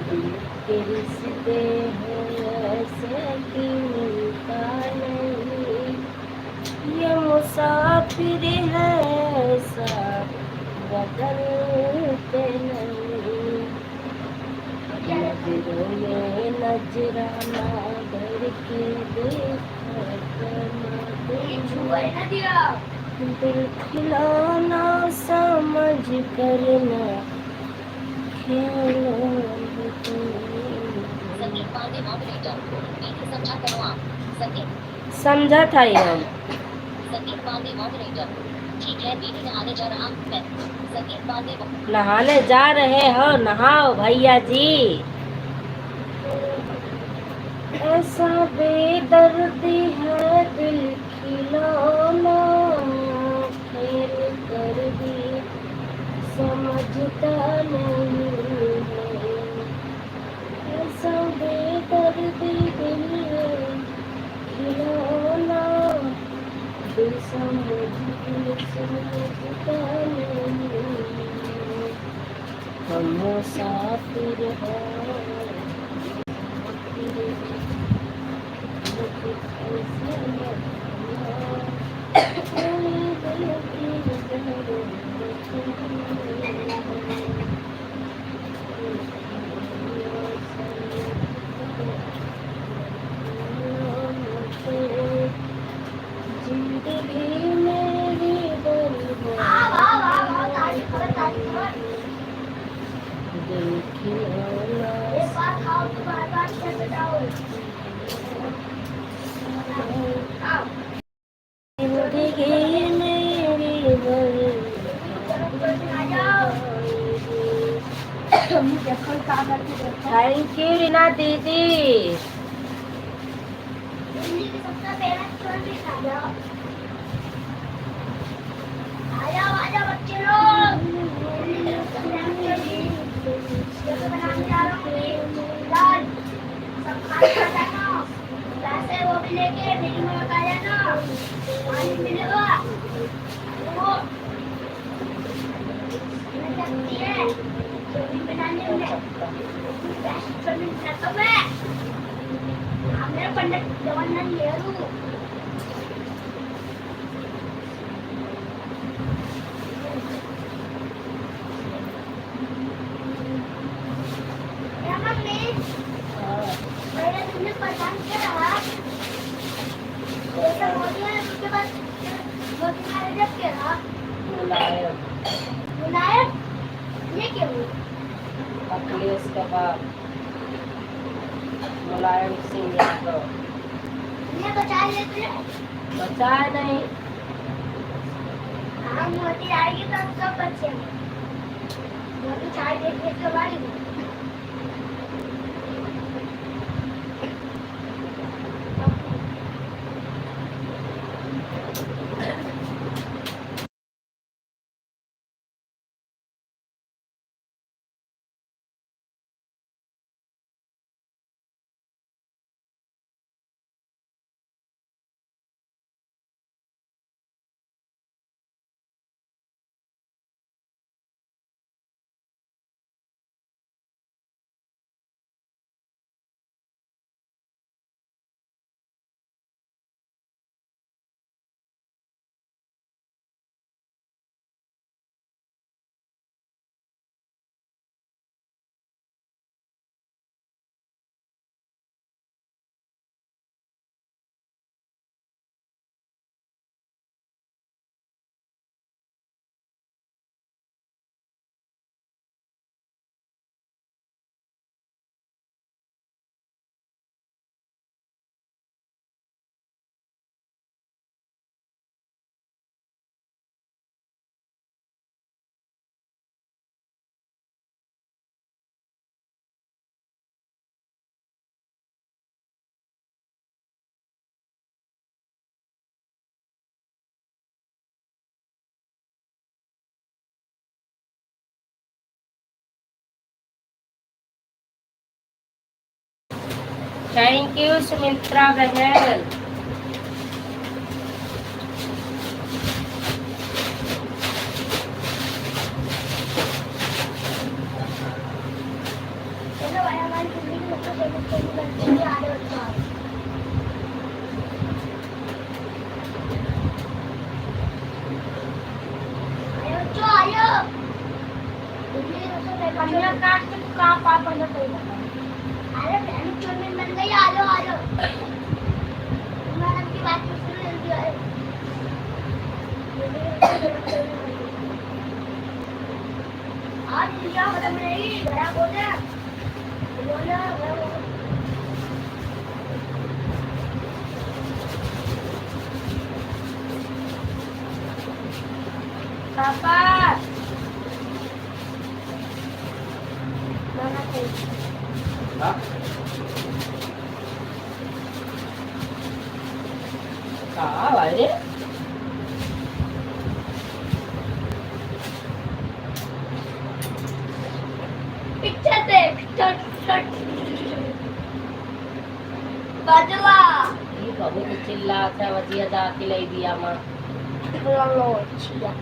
दिल के रिश्ते हैं ऐसे कि मिलता नहीं। ये मुसाफिर है, ऐसा बदलते नहीं। नजरों में नजराना भर के देखा करना तुम। दिल खिलौना समझ कर ना खेलो तुम। संदीप पांडे moderator, मीठी समझा करो आप। संदीप। समझा था ही हम। संदीप पांडे moderator, ठीक है, दीदी नहाने जा रहा हूँ मैं। संदीप पांडे मो- नहाने जा रहे हो, नहाओ भैया जी। ऐसा बेदर्दी है दिल खिलौना, खेल कर भी समझता नहीं है। ऐसा बेदर्दी दिल है खिलौना, दिल समझ, दिल समझता नहीं। हम मुसाफिर हैं। जिंदगी मेरी बर्बाद। एक बार खाओ तो बार बार कैसे जाओ? जिंदगी मेरी बर्बाद। Thank you रीना दीदी। दिल्ली की सबसे famous छोले खा जाओ। आ जाओ, आ जाओ बच्चे लोग। दिल्ली की सबसे famous छोले। जैसे बनाने जा रहा हूँ मैं दाल। सब खा के आ जाना। वैसे वो भी लेके मेरी माँ का आ जाना। पानी मिलेगा। वो मोदी मारे जब के रहा? मुलायम। मुलायम? ये क्या हुआ? अखिलेश के बाप मुलायम सिंह यादव। ये बचा लेते हैं। बचाए नहीं। हाँ, मोदी आएगी तो हम सब बचेंगे। मोदी चाय देख देख के मारेगी। Thank you सुमित्रा बहन। अरे बहन चोद में बन गई, आलो, आलो। मैडम की बात नहीं सुन रही है। आज लिया बदम नहीं, बड़ा बोल रहा। बोलो, बोलो। पापा। हाँ? का भाई रे? पिक्चर देख, चट, चट। बजला। ई बहुत चिल्लात है, वजिया जाके ले दिया माँ। लो, छिया।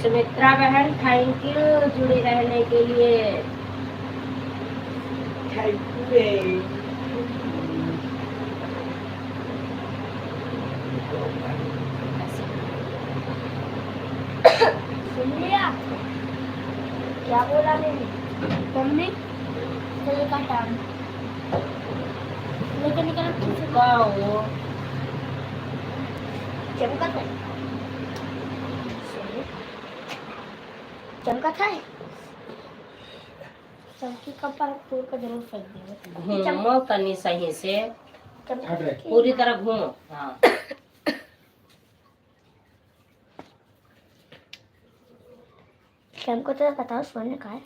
सुमित्रा बहन, thank you जुड़ी रहने के लिए। Thank you रे। सुन लिया? क्या बोला मैंने? मम्मी, चल काटा। लेकिन निकल का हो? चमका था। चमका था? चमकी का पर तोड़ के जरूर फेंक देंगे। घूमो तनी सही से। चमका पूरी तरह घूमो। हाँ। हमको तो बताओ सोने का है।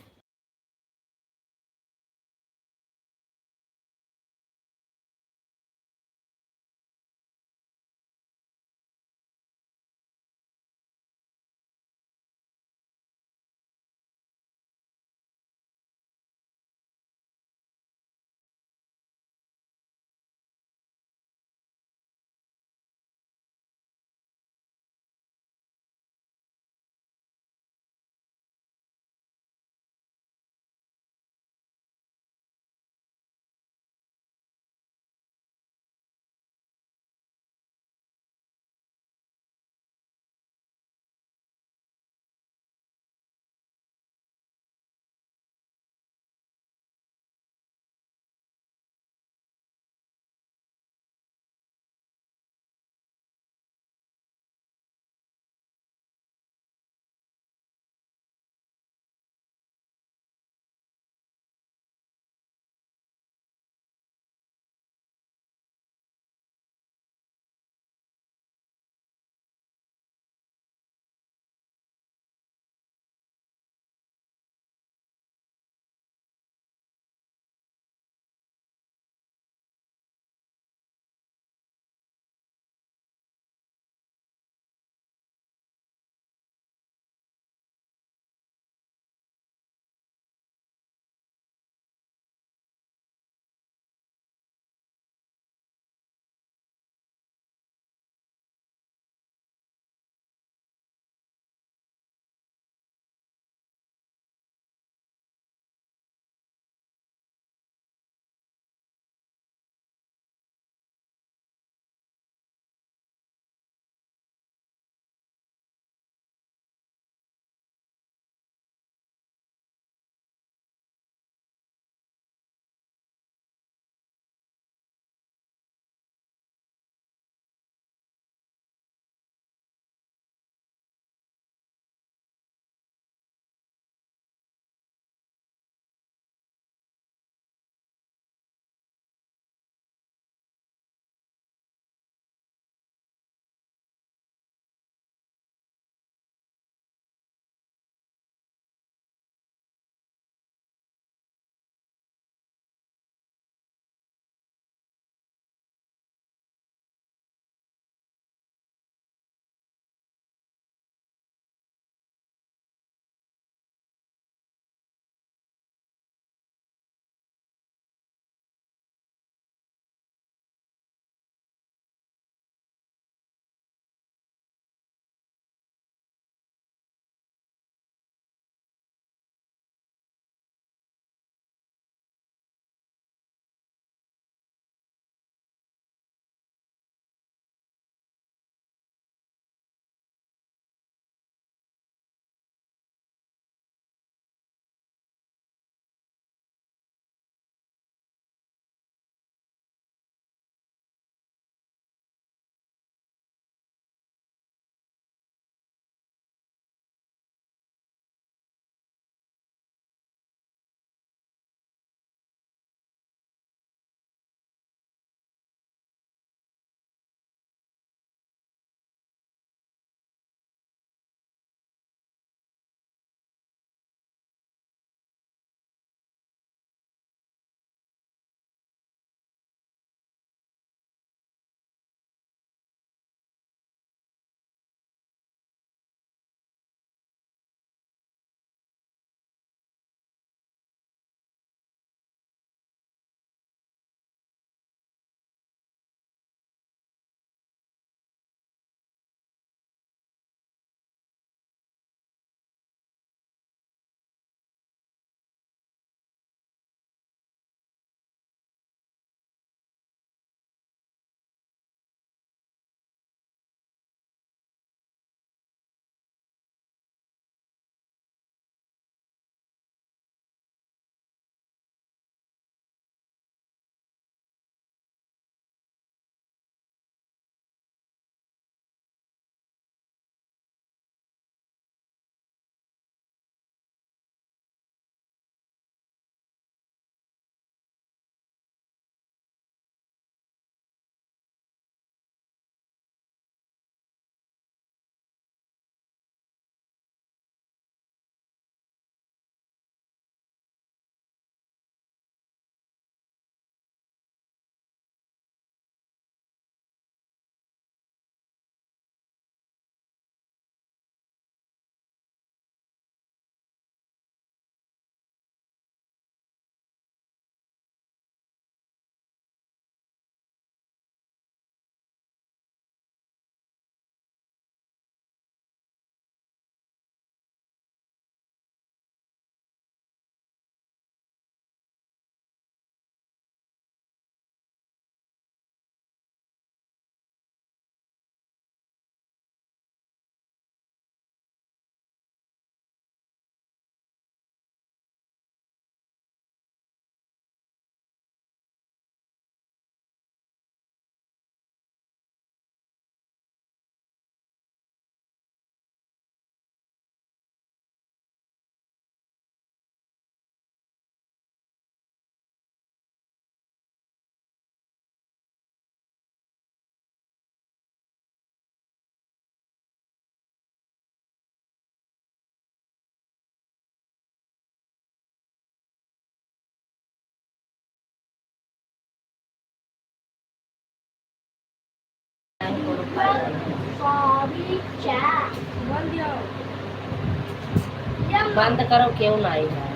बंद करो, क्यों ना आई है?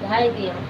ढाई दियो।